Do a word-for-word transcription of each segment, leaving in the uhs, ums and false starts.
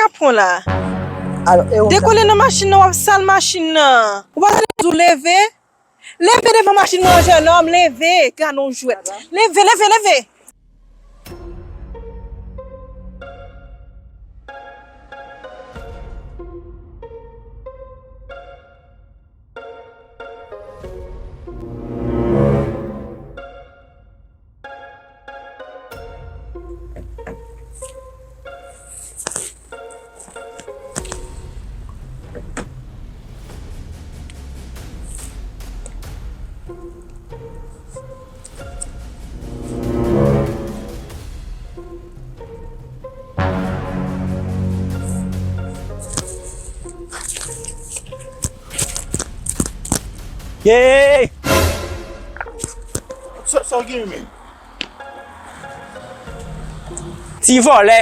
Sa k ap pran la? Dekole nan machin nan, w ap sal machin nan. Ou pa tande m di w leve? Leve devan machin mwen, jennonm, leve. Gade yon jwèt. Leve, leve, leve. Yey! Sa, sa w gen, men? Ti vòlè!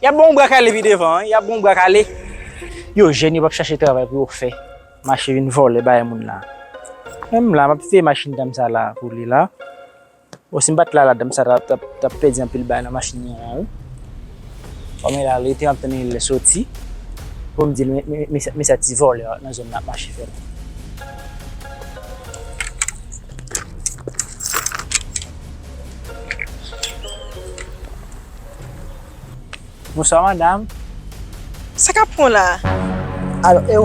Y ap ba w bra kale pi devan, wi. Y ap ba w bra kale. Yo jèn, yo p ap chache travay pou yo fè. Mache vin vòlè bagay moun la. Menm la, m ap veye machin dam sa la pou li la. Bon, si m pa t la, la dam sa t ap, t ap, t ap pèdi anpil bagay nan machin nan la, wi. Bon, men la, li te ap tann li soti. Pou m di l, men, men, men, men sa ti vòlè nan zòn nan ap mache fè la. Bonswa, madam. Sa k ap pran la?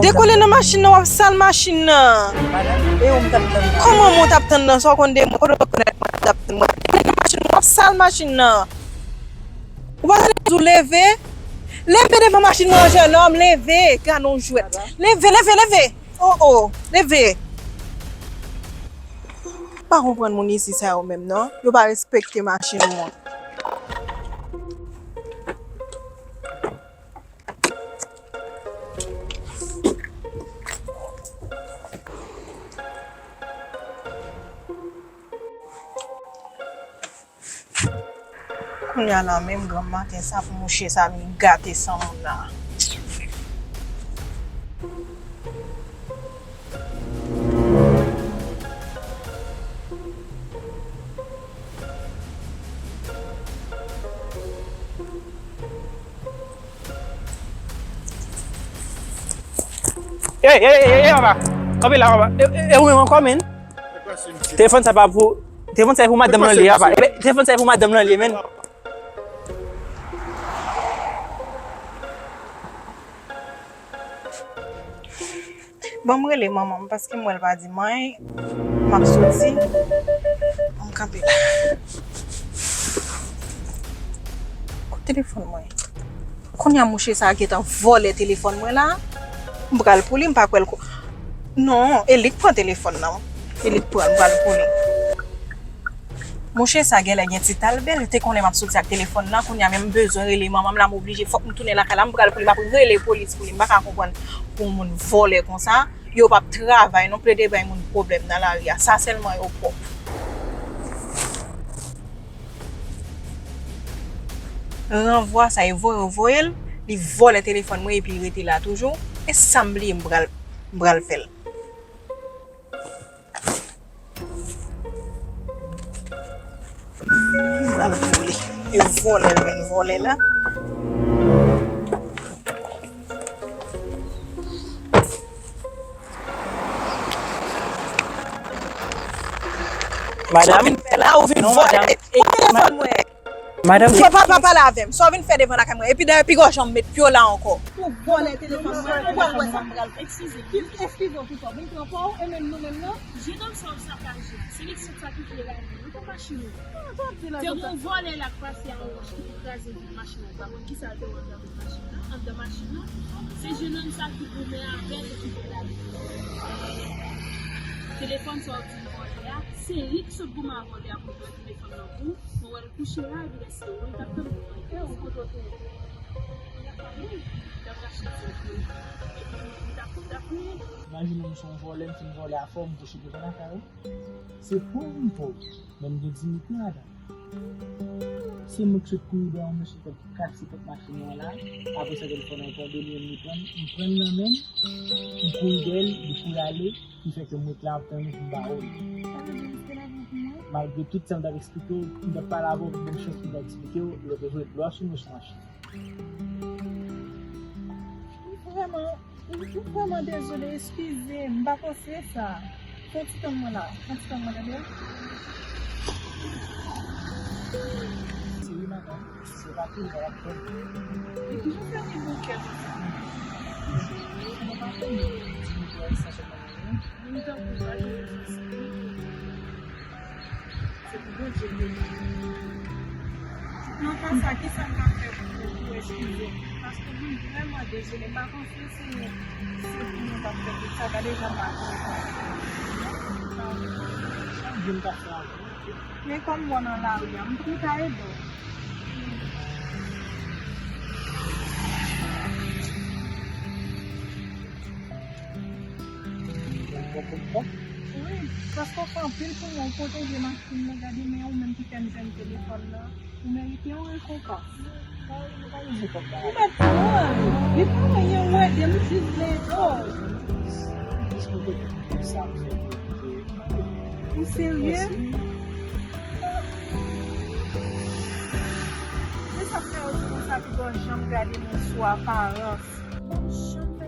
Dekole nan machin nan, w ap sal machin nan. Kòman mwen t ap tann nan? Sa w konn de mwen? Kote w konn mwen t ap tann mwen? Dekole nan machin nan, w ap sal machin nan. Ou pa tande m di w leve? Leve devan machin mwen, jennonm, leve. Gade yon jwèt. Leve, leve, leve. Oh, oh, leve. Pa konprann moun isi sa yo menm non. Yo pa respekte machin moun. Kounye a la menm granm maten sa pou mouche sa vin gate san moun nan. Ey, ey, ey, ey, papa. Kanpe la, papa. E, e, e ou menm ankò, men? Telefòn sa pa pou, telefòn sa e pou madanm lan li ye, papa. E, telefòn sa e pou madanm lan li ye, men. Ban m rele manman m paske m wè l pa di m anyen. M ap soti. Ban m kanpe la. Kot telefòn mwen? Kounye a mouche sa a gentan vòlè telefòn mwen la. M pral pou li, m pa kwè l ko-, non, e li k pran telefòn nan. E li k pran l, m pral pou li. Monchè, sa genlè gen ti talbè, li te konnen m ap soti ak telefòn nan, kounye a menm m bezwen rele manman m la, m oblije, fòk m tounen lakay la, m pral pou li, m ap rele polis pou li, m pa ka konprann pou yon moun vòlè konsa, yo p ap travay non, plede bay moun pwoblèm nan lari a, sa sèlman yo pwòp. Ranvwa sa, e voye yo voye l, li vòlè telefòn mwen epi li rete la toujou, e sa m bliye m pral, m pral fè l. Al vole. E vòlè l vin vòlè la. Madam? Sa w vin fè la, ou vin vòlè telefòn mwen. Madam, pa, pa, pa pale avè m. Sa w vin fè devan lakay mwen? Epi dayè, piga w janm met pye w la ankò. Ou vòlè telefòn mwen, ou pral wè sa m pral fè. Eskize. Eskize w pito. Vin pran pa w, e menm nou menm nan. Jenòm sa w sakaje a, se li k sot sa ki vle rale. Nou pran machin ou. Te gen yon vòlè la k pase a yon wòch ki te kraze machin nan. Ou pa konn kisa l te wè anndan machin nan? Anndan machin nan, se jenòm sa ki goumen avè l e ki vle rale. Telefòn sa w di m vòlè a, se li k sot goumen a vòlè a pou l pran telefòn nan pou ou. Mwen wè l kouche la, epi lè se ou menm k ap tann pou mwen. E ou kote w te ye? Mwen t ap rache ti epi m t ap, m t ap priye. Imajine m se yon vòlè, m fin vòlè afè w, m kouche devan lakay ou. Se pòv m pòv, men m gen diyite ladan. Se mwen k sot kouri dèyè yon mesye k ap kase pòt machin nan la, apre sa telefòn nan tonbe, li menm li pran l, m pran l nan men l, m kouri dèyè l, li kouri ale, ki fè ke m ret la ap tann ou pou m ba ou l. Sa vle di riske lavi w pou mwen? Malgre tout sa m t ap eksplike w, m t ap pale avè w pou ban m chans pou m ta eksplike w, lè w te voye dlo a sou mwen sou machin. M vrèman dezole, eskize, m pa panse sa. Fè ti tann mwen la, fè ti tann mwen, tande? Se wi, madanm. Se pa tou lè w ap tann. E kijan w fè gen bon kè konsa? Mwen pa konnen. Di m pou al sa sèlman. Moun tankou w pa janm fasil. Se pou Bondye beni. Nan ka sa, kisa m ka fè pou, pou eskize w? Paske m vrèman dezole. M pa panse se, se pou mwen k ap fè tout sa. Gade jan m pa kontan. Chak jou m t ap fè avè w. Men kòm m wè w nan lari a, m tou ka ede w. Wi, paske w fè anpil pou mwen, w pwoteje machin nan, gade men ou menm ki fè m jwenn telefòn nan, ou merite yon rekonpans. Ou mèt pran l, li pa anyen, ou ede m jis ede w. Ou serye? Se sa k fè yo di konsa, piga w janm gade moun sou aparans. Janm